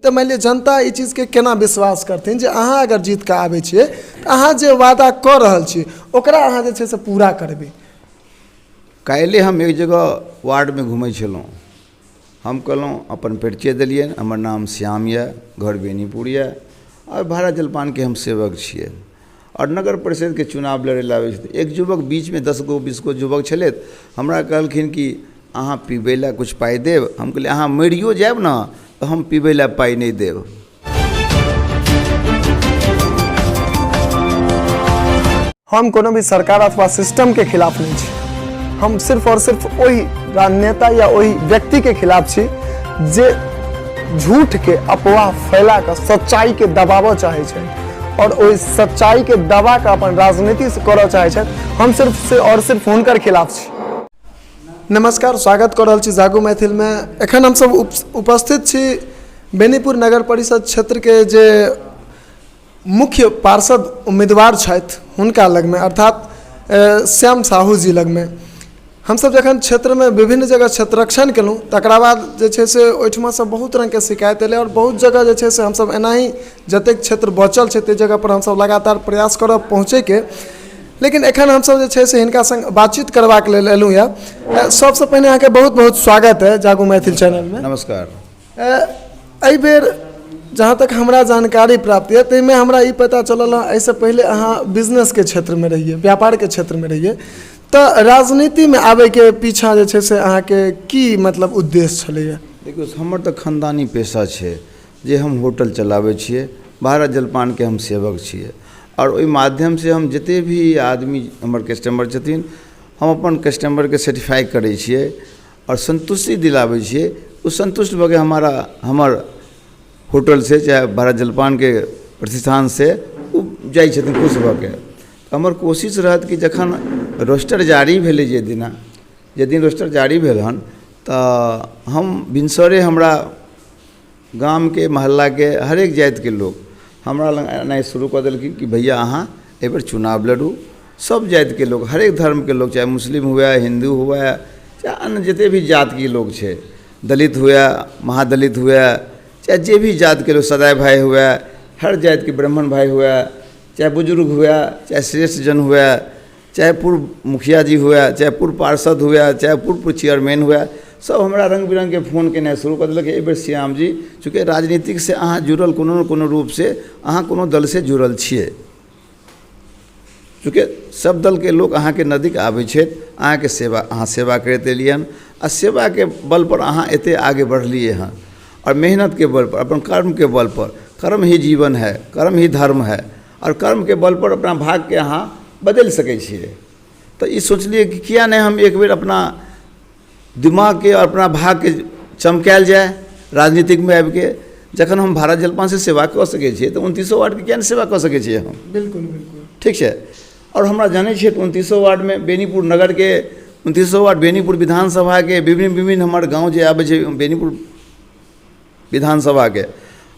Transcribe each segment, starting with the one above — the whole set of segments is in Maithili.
तऽ मानि लिअ जनता ई चीजके केना विश्वास करथिन जे अहाँ अगर जीत कऽ आबै छियै तऽ अहाँ जे वादा कऽ रहल छी ओकरा अहाँ जे छै से पूरा करबै। काल्हि हम एक जगह वार्डमे घुमै छलहुँ। हम कहलहुँ अपन परिचय देलियनि, हमर नाम श्याम यऽ, घर बेनीपुर यऽ आओर भारत जलपानके हम सेवक छियै आओर नगर परिषदके चुनाव लड़ै लए आबै छथिन। एक युवक बीचमे 10 गो 20 गो युवक छलथि, हमरा कहलखिन कि अहाँ पीबै लए किछु पाइ देब? हम कहलियै अहाँ मरियो जायब ने तऽ हम पीबै लए पाइ नहि देब। हम कोनो भी सरकार अथवा सिस्टम के खिलाफ नहीं छी, हम सिर्फ और सिर्फ ओहि राजनेता या ओहि व्यक्ति के खिलाफ छी जे झूठ के अफवाह फैला कऽ सच्चाई के दबाबऽ चाहै छै और ओहि सच्चाई के दबा कऽ अपन राजनीति से करऽ चाहै छथि। हम सिर्फ से और सिर्फ हुनकर खिलाफ छी। नमस्कार, स्वागत कऽ रहल छी जागू मैथिलमे। एखन हमसब उपस्थित छी बेनीपुर नगर परिषद क्षेत्रके जे मुख्य पार्षद उम्मीदवार छथि हुनका लगमे, अर्थात श्याम साहू जी लगमे। हमसब जखन क्षेत्रमे विभिन्न जगह क्षेत्ररक्षण केलहुँ तकरा बाद जे छै से ओहिठुमासँ बहुत रङ्गके शिकायत एलै और बहुत जगह जे छै से हमसब एनाही जतेक क्षेत्र बचल छै ताहि जगहपर हमसब लगातार प्रयास करब पहुँचैके, लेकिन एखन हमसब जे छै से हिनका सङ्ग बातचीत करबाक लेल एलहुँ यऽ। सबसँ पहिने अहाँके बहुत बहुत स्वागत है जागू मैथिल चैनलमे। नमस्कार। एहि बेर जहाँ तक हमरा जानकारी प्राप्त यऽ ताहिमे हमरा ई पता चलल हँ, एहिसँ पहिले अहाँ बिजनेसके क्षेत्रमे रहियै, व्यापारके क्षेत्रमे रहियै, तऽ राजनीतिमे आबैके पीछाँ जे छै से अहाँके की मतलब उद्देश्य छलैए? देखियौ, हमर तऽ खानदानी पेशा छै जे हम होटल चलाबै छियै, भारत जलपानके हम सेवक छियै आओर ओहि माध्यमसँ हम जतेक भी आदमी हमर कस्टमर छथिन हम अपन कस्टमरके सेटिस्फाइ करै छियै आओर सन्तुष्टि दिलाबै छियै। ओ सन्तुष्ट भऽ के हमारा हमर होटलसँ चाहे भारत जलपानके प्रतिष्ठानसँ ओ जाइ छथिन खुश भऽ के। हमर कोशिश रहत कि जखन रोस्टर जारी भेलै, जे दिना जे दिन रोस्टर जारी भेल हन तऽ हम भिनसरे हमरा गामके मोहल्लाके हरेक जातिके लोक हमरा लग एनाइ शुरू कऽ देलखिन कि भैया अहाँ एहिबेर चुनाव लड़ू। सब जातिके लोक, हरेक धर्मके लोक, चाहे मुस्लिम हुए, हिन्दू हुए, चाहे अन्य जतेक भी जातिके लोक छै, दलित हुए, महादलित हुए, चाहे जे भी जातिके लोक, सदाय भाइ हुए, हर जातिके ब्राह्मण भाइ हुए, चाहे बुजुर्ग हुए, चाहे श्रेष्ठ जन हुए, चाहे पूर्व मुखिया जी हुए, चाहे पूर्व पार्षद हुए, चाहे पूर्व चेयरमैन हुए, सब हमरा रङ्ग बिरङ्गके फोन केनाइ शुरू कऽ देलक। एहिबेर श्याम जी चूँकि राजनीतिकसँ अहाँ जुड़ल कोनो ने कोनो रूपसँ अहाँ कोनो दलसँ जुड़ल छियै, चूँकि सब दलके लोक अहाँके नजदीक आबै छथि, अहाँके सेवा अहाँ सेवा करैत एलियै हन आ सेवाके बलपर अहाँ एतेक आगे बढ़लियै हँ आओर मेहनतके बलपर, अपन कर्मके बलपर, कर्म ही जीवन है, कर्म ही धर्म है, आओर कर्मके बलपर अपना भागके अहाँ बदलि सकै छियै। तऽ ई सोचलियै कि किया नहि हम एक बेर अपना दिमागके आओर अपना भागके चमकायल जाय राजनीतिकमे आबिके। जखन हम भारत जलपानसँ सेवा कऽ सकै छियै तऽ 29 वार्डके किया नहि सेवा कऽ सकै छियै हम? बिल्कुल बिल्कुल ठीक छै। आओर हमरा जानै छियै तऽ 29 वार्डमे बेनीपुर नगरके 29 वार्ड बेनीपुर विधानसभाके विभिन्न विभिन्न हमर गाँव जे आबै छै बेनीपुर विधानसभाके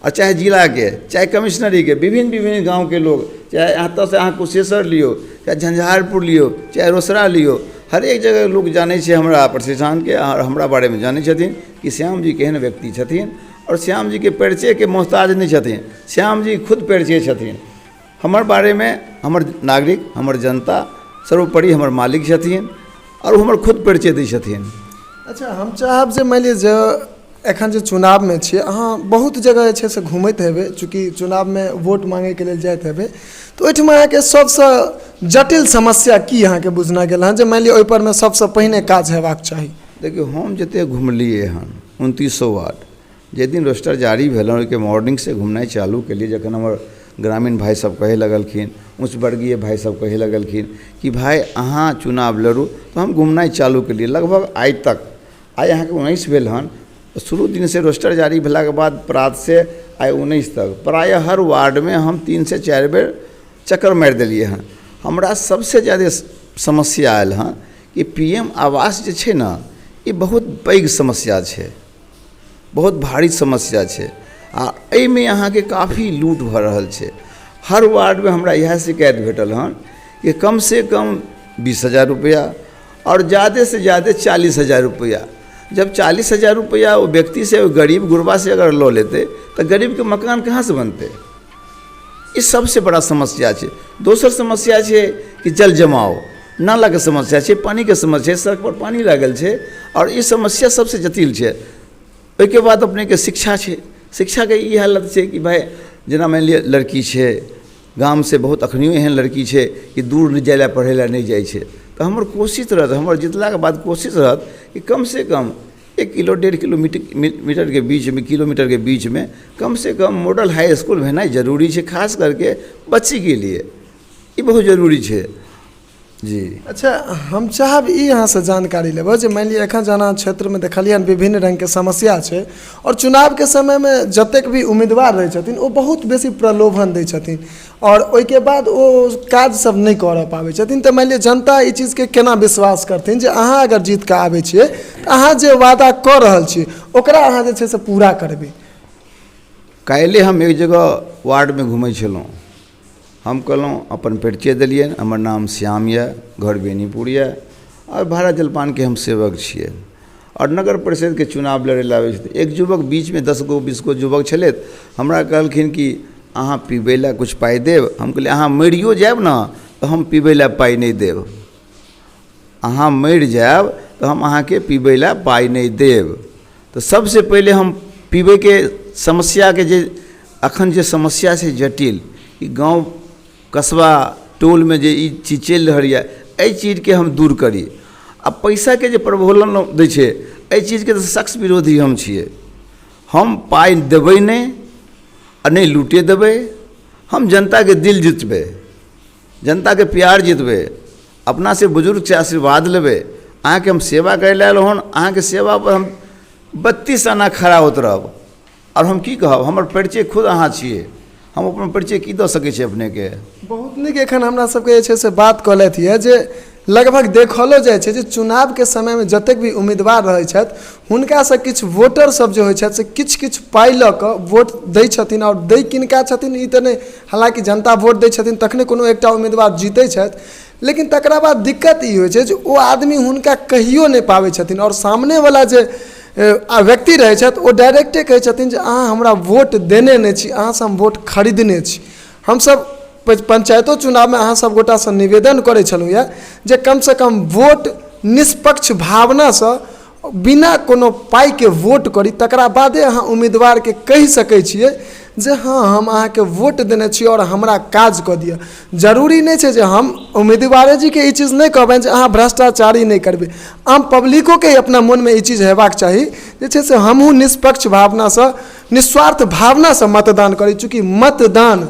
आ चाहे जिलाके चाहे कमिश्नरीके विभिन्न विभिन्न गाँवके लोक, चाहे एतऽसँ अहाँ कुशेश्वर लियौ, चाहे झंझारपुर लियौ, चाहे रोसड़ा लियौ, हरेक जगह लोक जानै छै हमरा प्रतिष्ठानके आओर हमरा बारेमे जानै छथिन कि श्याम जी केहन व्यक्ति छथिन आओर श्याम जीके परिचयके मोहताज नहि छथिन, श्याम जी खुद परिचय छथिन। हमर बारेमे हमर नागरिक, हमर जनता सर्वोपरि हमर मालिक छथिन आओर ओ हमर खुद परिचय दै छथिन। अच्छा, हम चाहब जे मानि लिअ जे एखन जे चुनावमे छियै अहाँ, बहुत जगह जे छै से घुमैत हेबै, चूँकि चुनावमे वोट माँगैके लेल जाइत हेबै, तऽ ओहिठमा अहाँके सभसँ जटिल समस्या की अहाँके बुझना गेल हँ जे मानि लिअ ओहिपर मे सभसँ पहिने काज हेबाक चाही? देखियौ, हम जतेक घुमलियै हन 29 वार्ड, जाहि दिन रोस्टर जारी भेल हन ओहिके मॉर्निंगसँ घुमनाइ चालू केलियै। जखन हमर ग्रामीण भाइ सब कहै लगलखिन, उच्च वर्गीय भाइ सब कहै लगलखिन कि भाइ अहाँ चुनाव लड़ू, तऽ हम घुमनाइ चालू केलियै। लगभग आइ तक, आइ अहाँके 19 भेल हन, शुरू दिनसँ रोस्टर जारी भेलाके बाद प्रातसँ आइ 19 तक प्रायः हर वार्डमे हम 3 से 4 बेर चक्कर मारि देलियै हँ। हमरा सबसँ ज्यादे समस्या आयल हँ कि पी एम आवास जे छै ने, ई बहुत पैघ समस्या छै, बहुत भारी समस्या छै आ एहिमे अहाँके काफी लूट भऽ रहल छै। हर वार्डमे हमरा इएह शिकायत भेटल हन कि कमसँ कम 20,000 रुपैआ आओर ज्यादेसँ ज्यादे 40,000 रुपैआ जब 40,000 रुपैआ ओ व्यक्तिसँ, ओ गरीब गुरबासँ अगर लऽ लेतै तऽ गरीबके मकान कहाँसँ बनतै? ई सबसँ बड़ा समस्या छै। दोसर समस्या छै कि जल जमाव, नालाके समस्या छै, पानिके समस्या छै, सड़कपर पानि लागल छै आओर ई समस्या सबसँ जटिल छै। ओहिके बाद अपनेके शिक्षा छै। शिक्षाके ई हालत छै कि भाय जेना मानि लिअ लड़की छै गामसँ, बहुत अखनियो एहन लड़की छै कि दूर नहि जाइ लए, पढ़ै लए नहि जाइ छै। तऽ हमर कोशिश रहत, हमर जितलाके बाद कोशिश रहत कि कमसँ कम 1 किलो 1.5 किलोमीटर मीटरके बीचमे, किलोमीटरके बीचमे कमसँ कम मॉडल हाई इसकुल भेनाइ जरूरी छै, खास करके बच्चीके लिए ई बहुत जरूरी छै जी। अच्छा, हम चाहब ई अहाँसँ जानकारी लेबऽ जे मानि लिअ एखन जेना क्षेत्रमे देखलियै हन विभिन्न रङ्गके समस्या छै आओर चुनावके समयमे जतेक भी उम्मीदवार रहै छथिन ओ बहुत बेसी प्रलोभन दै छथिन आओर ओहिके बाद ओ काज सब नहि करऽ पाबै छथिन। तऽ मानि लिअ जनता ई चीजके केना विश्वास करथिन जे अहाँ अगर जीत कऽ आबै छियै तऽ अहाँ जे वादा कऽ रहल छियै ओकरा अहाँ जे छै से पूरा करबै? काल्हि हम एक जगह वार्डमे घुमै छलहुँ। हम कहलहुँ, अपन परिचय देलियनि, हमर नाम श्याम यऽ, घर बेनीपुर यऽ आओर भारत जलपानके हम सेवक छियै आओर नगर परिषदके चुनाव लड़ै लए आबै छथिन। एक युवक बीचमे 10 गो 20 गो युवक छलथि, हमरा कहलखिन कि अहाँ पीबै लए किछु पाइ देब? हम कहलियै, अहाँ मरियो जायब ने तऽ हम पीबै लए पाइ नहि देब। अहाँ मरि जायब तऽ हम अहाँके पीबै लए पाइ नहि देब। तऽ सबसँ पहिले हम पीबैके समस्याके जे अखन जे समस्या छै जटिल, ई गाँव कस्बा टोलमे जे ई चीज चलि रहल यऽ, एहि चीजके हम दूर करी। आ पैसाके जे प्रबोधन दै छै, एहि चीजके तऽ सख्त विरोधी हम छियै। हम पाइ देबै नहि आ नहि लूटे देबै। हम जनताके दिल जितबै, जनताके प्यार जितबै, अपनासँ बुजुर्गसँ आशीर्वाद लेबै। अहाँके हम सेवा करै लए एलहुँ हन, अहाँके सेवापर हम 32 आना खरा उतरब। आओर हम की कहब, हमर परिचय खुद अहाँ छियै, हम अपन परिचय की दऽ सकै छी अपनेके? बहुत नीक। एखन हमरा सबके जे छै से बात कहलथि यऽ जे लगभग देखलो जाइ छै जे चुनावके समयमे जतेक भी उम्मीदवार रहै छथि हुनकासँ किछु वोटर सब जे होइ छथि से किछु किछु पाइ लऽ कऽ वोट दै छथिन। आओर दै किनका छथिन ई तऽ नहि, हालाँकि जनता वोट दै छथिन तखने कोनो एकटा उम्मीदवार जीतै छथि, लेकिन तकरा बाद दिक्कत ई होइ छै जे ओ आदमी हुनका कहियो नहि पाबै छथिन आओर सामनेवला जे व्यक्ति रहै छथि ओ डायरेक्टे कहै छथिन जे अहाँ हमरा वोट देने नहि छी, अहाँसँ हम वोट खरीदने छी। हमसब पंचायतो चुनावमे अहाँ सब गोटासँ निवेदन करै छलहुँ यऽ जे कमसँ कम वोट निष्पक्ष भावनासँ बिना कोनो पाइके वोट करी, तकरा बादे अहाँ उम्मीदवारके कहि सकै छियै जे हँ हम अहाँके वोट देने छी आओर हमरा काज कऽ दिअ। जरूरी नहि छै जे हम उम्मीदवारे जीके ई चीज नहि कहबनि जे अहाँ भ्रष्टाचारी नहि करबै, आम पब्लिकोके अपना मोनमे ई चीज हेबाक चाही जे छै से हमहूँ निष्पक्ष भावनासँ, निस्वार्थ भावनासँ मतदान करी। चूँकि मतदान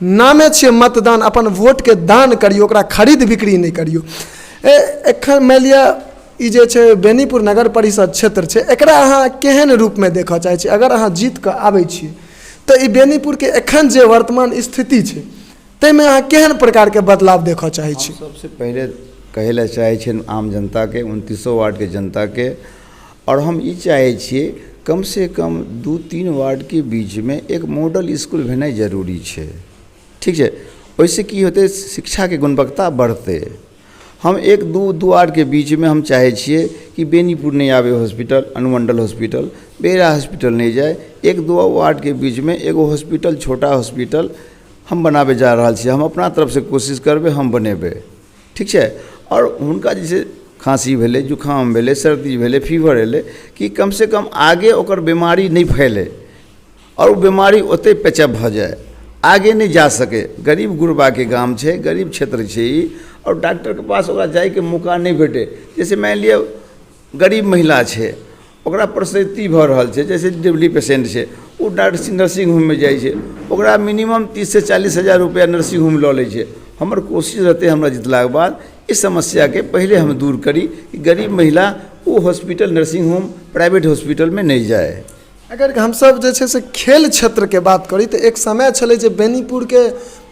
नामे छियै मतदान, अपन वोटके दान करियौ, ओकरा खरीद बिक्री नहि करियौ। एखन मानि लिअ ई जे छै बेनीपुर नगर परिषद क्षेत्र छै, एकरा अहाँ केहन रूपमे देखऽ चाहै छी? अगर अहाँ जीत कऽ आबै छी तऽ ई बेनीपुरके एखन जे वर्तमान स्थिति छै ताहिमे अहाँ केहन प्रकारके बदलाव देखऽ चाहै छी? सबसँ पहिले कहै लए चाहै छियनि आम जनताके, 29 वार्डके जनताके, आओर हम ई चाहै छियै कमसँ कम 2-3 वार्डके बीचमे एक मॉडल इसकुल भेनाइ जरूरी छै। ठीक छै, ओहिसँ की हेतै? शिक्षाके गुणवत्ता बढ़तै। हम 1 2 वार्डके बीचमे हम चाहै छियै कि बेनीपुर नहि आबै हॉस्पिटल, अनुमण्डल हॉस्पिटल, बेरा हॉस्पिटल नहि जाय। 1-2 वार्डके बीचमे एगो हॉस्पिटल, छोटा हॉस्पिटल हम बनाबै जा रहल छियै। हम अपना तरफसँ कोशिश करबै, हम बनेबै। ठीक छै, आओर हुनका जे छै खाँसी भेलै, जुकाम भेलै, सर्दी भेलै, फीवर एलै, कि कमसँ कम आगे ओकर बीमारी नहि फैलै आओर ओ बीमारी ओतहि पैचअप भऽ जाय, आगे नहि जा सकै। गरीब गुरबाके गाम छै, गरीब क्षेत्र छै ई, आओर डॉक्टरके पास ओकरा जाइके मौका नहि भेटै। जैसे मानि लिअ गरीब महिला छै, ओकरा प्रसूति भऽ रहल छै, जैसे डिलीवरी पेशेंट छै, ओ डॉक्टर नर्सिंग होममे जाइ छै, ओकरा मिनिमम 30 से 40 हजार रुपैआ नर्सिंग होम लऽ लै छै। हमर कोशिश रहतै हमरा जितलाके बाद इस समस्याके पहिले हम दूर करी कि गरीब महिला ओ हॉस्पिटल, नर्सिंग होम, प्राइवेट हॉस्पिटलमे नहि जाय। अगर हमसभ जे छै से खेल क्षेत्रके बात करी तऽ एक समय छलै जे बेनीपुरके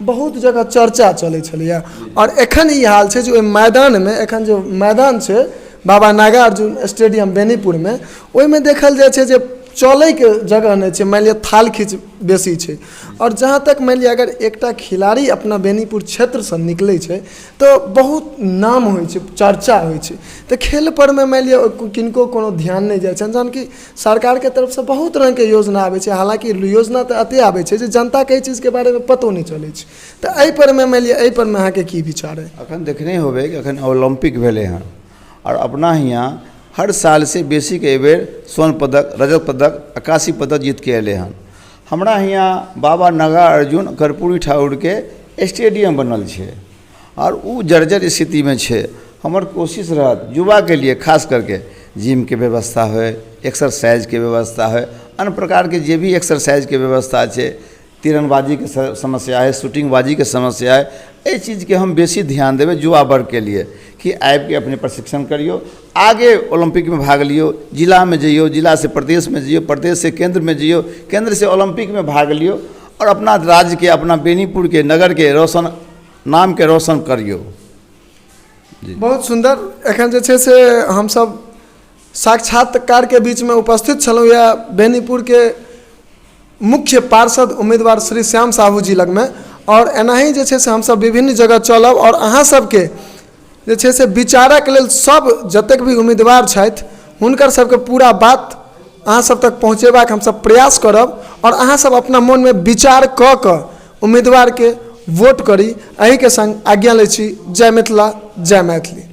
बहुत जगह चर्चा चलै छलैए आओर एखन ई हाल छै जे ओहि मैदानमे, एखन जे मैदान छै बाबा नागार्जुन स्टेडियम बेनीपुरमे, ओहिमे देखल जाइ छै जे चलैके जगह नहि छै। मानि लिअ थाल खीच बेसी छै। आओर जहाँ तक मानि लिअ अगर एकटा खिलाड़ी अपना बेनीपुर क्षेत्रसँ निकलै छै तऽ बहुत नाम होइ छै, चर्चा होइ छै। तऽ खेलपरमे मानि लिअ किनको कोनो ध्यान नहि जाइ छनि, जहन कि सरकारके तरफसँ बहुत रङ्गके योजना आबै छै। हालाँकि योजना तऽ एतेक आबै छै जे जनताके एहि चीजके बारेमे पतो नहि चलै छै। तऽ एहिपरमे मानि लिअ एहिपरमे अहाँके की विचार अइ? अखन देखने होबै कि अखन ओलम्पिक भेलै हँ आओर अपना हियाँ हर सालसँ बेसीके एहिबेर स्वर्ण पदक, रजत पदक आ काँस्य पदक जीतके अयलै हन। हमरा हियाँ बाबा नागार्जुन कर्पूरी ठाकुरके स्टेडियम बनल छै आओर ओ जर्जर स्थितिमे छै। हमर कोशिश रहत युवाके लिए खास करके जिमके व्यवस्था होइ, एक्सरसाइजके व्यवस्था होइ, अन्य प्रकारके जे भी एक्सरसाइजके व्यवस्था छै, तीरंदाजीके समस्या हइ, शूटिंगबाजीके समस्या हइ, एहि चीजके हम बेसी ध्यान देबै युवा वर्गके लिए कि आबिके अपने प्रशिक्षण करियौ, आगे ओलम्पिकमे भाग लियौ, जिलामे जइयौ, जिलासँ प्रदेशमे जइयौ, प्रदेशसँ केन्द्रमे जइयौ, केन्द्रसँ ओलम्पिकमे भाग लियौ आओर अपना राज्यके, अपना बेनीपुरके नगरके रोशन, नामके रोशन करियौ। बहुत सुन्दर। एखन जे छै से हमसभ साक्षात्कारके बीचमे उपस्थित छलहुँ यऽ बेनीपुरके मुख्य पार्षद उम्मीदवार श्री श्याम साहू जी लगमे, आओर एनाही जे छै से हमसभ विभिन्न जगह चलब आओर अहाँ सबके जे छै से विचारक लेल सब जतेक भी उम्मीदवार छथि हुनकर सबके पूरा बात अहाँ सब तक पहुँचेबाक हमसब प्रयास करब आओर अहाँ सब अपना मोनमे विचार कऽ कऽ उम्मीदवारके वोट करी। एहिके सङ्ग आज्ञा लै छी। जय मिथिला, जय मैथिली।